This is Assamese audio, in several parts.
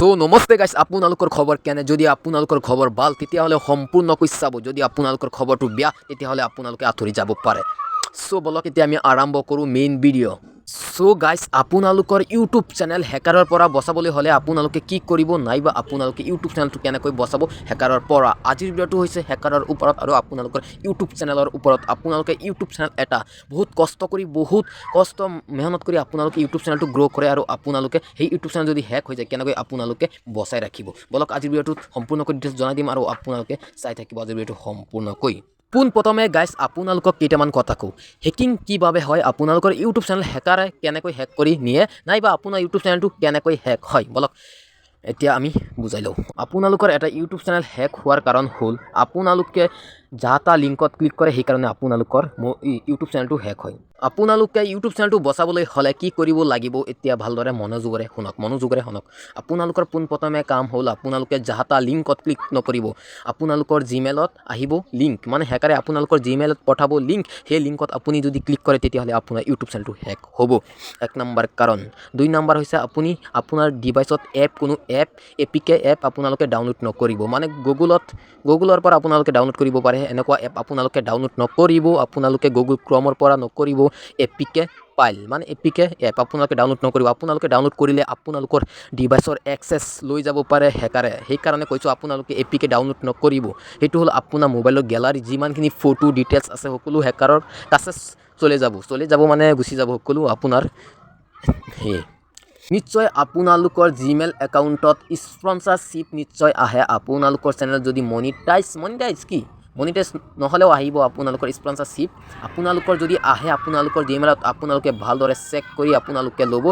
চ' নমস্তে গাইছ, আপোনালোকৰ খবৰ কেনে? যদি আপোনালোকৰ খবৰ ভাল, তেতিয়াহ'লে সম্পূৰ্ণকৈ চাব। যদি আপোনালোকৰ খবৰটো বেয়া, তেতিয়াহ'লে আপোনালোকে আঁতৰি যাব পাৰে। চ' বলক, এতিয়া আমি আৰম্ভ কৰোঁ মেইন ভিডিঅ'। চ' গাইছ, আপোনালোকৰ ইউটিউব চেনেল হেকাৰৰ পৰা বচাবলৈ হ'লে আপোনালোকে কি কৰিব, নাইবা আপোনালোকে ইউটিউব চেনেলটো কেনেকৈ বচাব হেকাৰৰ পৰা? আজিৰ ভিডিঅ'টো হৈছে হেকাৰৰ ওপৰত আৰু আপোনালোকৰ ইউটিউব চেনেলৰ ওপৰত। আপোনালোকে ইউটিউব চেনেল এটা বহুত কষ্ট কৰি, বহুত কষ্ট মেহনত কৰি আপোনালোকে ইউটিউব চেনেলটো গ্ৰ' কৰে আৰু আপোনালোকে সেই ইউটিউব চেনেল যদি হেক হৈ যায়, কেনেকৈ আপোনালোকে বচাই ৰাখিব? বলক, আজিৰ ভিডিঅ'টোত সম্পূৰ্ণকৈ ডিটেইলছ জনাই দিম আৰু আপোনালোকে চাই থাকিব আজিৰ ভিডিঅ'টো সম্পূৰ্ণকৈ। পোনপ্ৰথমে গাইছ, আপোনালোকক কেইটামান কথা কওঁ। হেকিং কি বাবে হয়, আপোনালোকৰ ইউটিউব চেনেল হেকাৰে কেনেকৈ হেক কৰি নিয়ে, নাইবা আপোনাৰ ইউটিউব চেনেলটো কেনেকৈ হেক হয়, বলক এতিয়া আমি বুজাই লওঁ। আপোনালোকৰ এটা ইউটিউব চেনেল হেক হোৱাৰ কাৰণ হ'ল আপোনালোকে যা তা লিংকত ক্লিক কৰে। সেইকাৰণে আপোনালোকৰ ইউটিউব চেনেলটো হেক হয়। আপোনালোকে ইউটিউব চেনেলটো বচাবলৈ হ'লে কি কৰিব লাগিব, এতিয়া ভালদৰে মনোযোগেৰে শুনক, মনোযোগেৰে শুনক। আপোনালোকৰ পোনপ্ৰথমে কাম হ'ল আপোনালোকে যাহা তা লিংকত ক্লিক নকৰিব। আপোনালোকৰ জিমেইলত আহিব লিংক, মানে হেকাৰে আপোনালোকৰ জিমেইলত পঠাব লিংক। সেই লিংকত আপুনি যদি ক্লিক কৰে, তেতিয়াহ'লে আপোনাৰ ইউটিউব চেনেলটো হেক হ'ব, এক নম্বৰ কাৰণ। দুই নম্বৰ হৈছে আপুনি আপোনাৰ ডিভাইচত এপ, কোনো এপ, এপিকে এপ আপোনালোকে ডাউনলোড নকৰিব। মানে গুগলৰ পৰা আপোনালোকে ডাউনলোড কৰিব পাৰে, এনেকুৱা এপ আপোনালোকে ডাউনলোড নকৰিব। আপোনালোকে গুগল ক্ৰমৰ পৰা নকৰিব। এপিকে ফাইল, মানে এপিকে এপ আপোনালোকে ডাউনলোড নকৰিব। আপোনালোকে ডাউনলোড কৰিলে আপোনালোকৰ ডিভাইচৰ এক্সেছ লৈ যাব পাৰে হেকাৰে। সেইকাৰণে কৈছোঁ, আপোনালোকে এপিকে ডাউনলোড নকৰিব। সেইটো হ'ল আপোনাৰ মোবাইলৰ গেলাৰী যিমানখিনি ফটো ডিটেইলছ আছে, সকলো হেকাৰৰ কাছে চলে যাব। চলে যাব মানে গুচি যাব সকলো আপোনাৰ। সেয়ে নিশ্চয় আপোনালোকৰ জিমেইল একাউণ্টত স্পনচাৰশ্বিপ নিশ্চয় আহে। আপোনালোকৰ চেনেল যদি মনিটাইজ, মনিটাইজ কি, মনিটাইজ নহ'লেও আহিব আপোনালোকৰ স্পনচাৰশ্বিপ। আপোনালোকৰ যদি আহে আপোনালোকৰ জিমেইলত, আপোনালোকে ভালদৰে চেক কৰি আপোনালোকে ল'ব।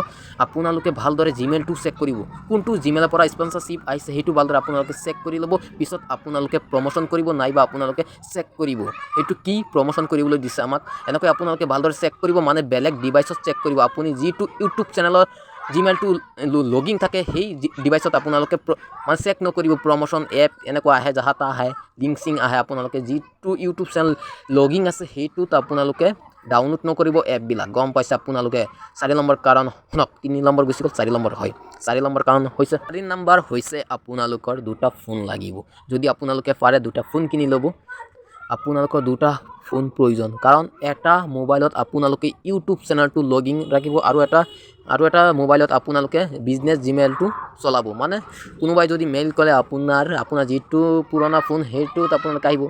আপোনালোকে ভালদৰে জিমেইলটো চেক কৰিব, কোনটো জিমেইলৰ পৰা স্পনচাৰশ্বিপ আহিছে, সেইটো ভালদৰে আপোনালোকে চেক কৰি ল'ব। পিছত আপোনালোকে প্ৰমোশ্যন কৰিব, নাইবা আপোনালোকে চেক কৰিব এইটো কি প্ৰমোশ্যন কৰিবলৈ দিছে আমাক। এনেকৈ আপোনালোকে ভালদৰে চেক কৰিব, মানে বেলেগ ডিভাইচত চেক কৰিব। আপুনি যিটো ইউটিউব চেনেলৰ জিমেইলটো লগিং থাকে, সেই ডিভাইচত আপোনালোকে মানে চেক নকৰিব। প্ৰমোশ্যন এপ এনেকুৱা আহে, যাহা তাহা আহে, লিংক চিং আহে, আপোনালোকে যিটো ইউটিউব চেনেল লগিং আছে, সেইটোত আপোনালোকে ডাউনলোড নকৰিব এপবিলাক। গম পাইছে আপোনালোকে? চাৰি নম্বৰ কাৰণ শুনক। তিনি নম্বৰ গুচি গ'ল, চাৰি নম্বৰ হয়। চাৰি নম্বৰ কাৰণ হৈছে, চাৰি নম্বৰ হৈছে আপোনালোকৰ দুটা ফোন লাগিব। যদি আপোনালোকে পাৰে, দুটা ফোন কিনি ল'ব। আপোনালোকৰ দুটা ফোন প্ৰয়োজন, কাৰণ এটা মোবাইলত আপোনালোকে ইউটিউব চেনেলটো লগিং ৰাখিব আৰু এটা মোবাইলত আপোনালোকে বিজনেছ জিমেইলটো চলাব। মানে কোনোবাই যদি মেইল কৰে, আপোনাৰ যিটো পুৰণা ফোন, সেইটোত আপোনালোকে আহিব।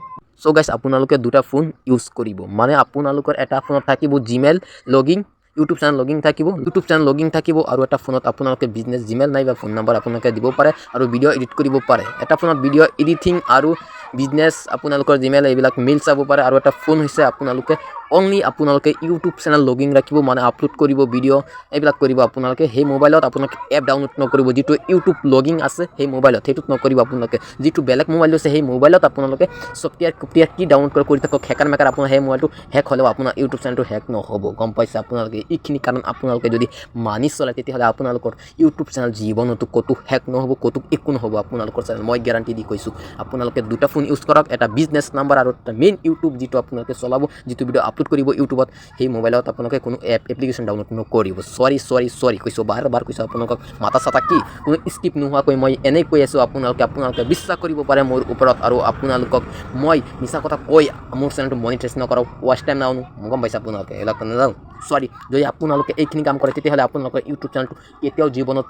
চ' গাইছ, আপোনালোকে দুটা ফোন ইউজ কৰিব। মানে আপোনালোকৰ এটা ফোনত থাকিব Gmail logging, YouTube channel logging থাকিব, ইউটিউব চেনেল লগিং থাকিব আৰু এটা ফোনত আপোনালোকে বিজনেছ জিমেইল নাইবা ফোন নম্বৰ আপোনালোকে দিব পাৰে আৰু ভিডিঅ' এডিট কৰিব পাৰে। এটা ফোনত ভিডিঅ' এডিটিং আৰু বিজনেছ আপোনালোকৰ জিমেইল এইবিলাক মেইল চাব পাৰে। আৰু এটা ফোন হৈছে আপোনালোকে অনলি আপোনালোকে ইউটিউব চেনেল লগিং ৰাখিব, মানে আপলোড কৰিব ভিডিঅ', এইবিলাক কৰিব। আপোনালোকে সেই মোবাইলত আপোনালোকে এপ ডাউনলোড নকৰিব। যিটো ইউটিউব লগিং আছে সেই মোবাইলত, সেইটোত নকৰিব। আপোনালোকে যিটো বেলেগ মোবাইল আছে, সেই মোবাইলত আপোনালোকে ছফ্টৱেৰ কফ্টৱেৰ কি ডাউনলোড কৰি থাকক। হেকাৰ মেকাৰ আপোনাৰ সেই মোবাইলটো হেক হ'লেও আপোনাৰ ইউটিউব চেনেলটো হেক নহ'ব। গম পাইছে আপোনালোকে? এইখিনি কাৰণ আপোনালোকে যদি মানি চলে, তেতিয়াহ'লে আপোনালোকৰ ইউটিউব চেনেল জীৱনতো ক'তো হেক নহ'ব, ক'তো একো নহ'ব আপোনালোকৰ চেনেল, মই গেৰাণ্টি দি কৈছোঁ। আপোনালোকে দুটা ফোন ইউজ কৰক, এটা বিজনেছ নাম্বাৰ আৰু এটা মেইন ইউটিউব যিটো আপোনালোকে চলাব, যিটো ভিডিঅ' আপলোড কৰিব ইউটিউবত। সেই মোবাইলত আপোনালোকে কোনো এপ এপ্লিকেশ্যন ডাউনলোড নকৰিব। চৰি, চৰি, চৰি কৈছোঁ, বাৰ বাৰ কৈছোঁ আপোনালোকক। মাথা চাথা কি কোনো স্কিপ নোহোৱাকৈ মই এনেই কৈ আছোঁ। আপোনালোকে বিশ্বাস কৰিব পাৰে মোৰ ওপৰত। আৰু আপোনালোকক মই মিছা কথা কৈ মোৰ চেনেলটো মনিটাইজ নকৰাওঁ, ৱাচ টাইম নানো। গম পাইছে আপোনালোকে? এইবিলাক নাজানো, চৰি। যদি আপোনালোকে এইখিনি কাম কৰে, তেতিয়াহ'লে আপোনালোকৰ ইউটিউব চেনেলটো কেতিয়াও জীৱনত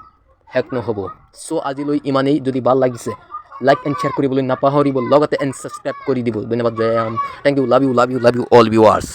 হেক নহ'ব। চ' আজিলৈ ইমানেই। যদি ভাল লাগিছে, লাইক এণ্ড শ্বেয়াৰ কৰিবলৈ নাপাহৰিব, লগতে এণ্ড ছাবস্ক্ৰাইব কৰি দিব। ধন্যবাদ, জয়। Thank you, love you, love you, love you all viewers.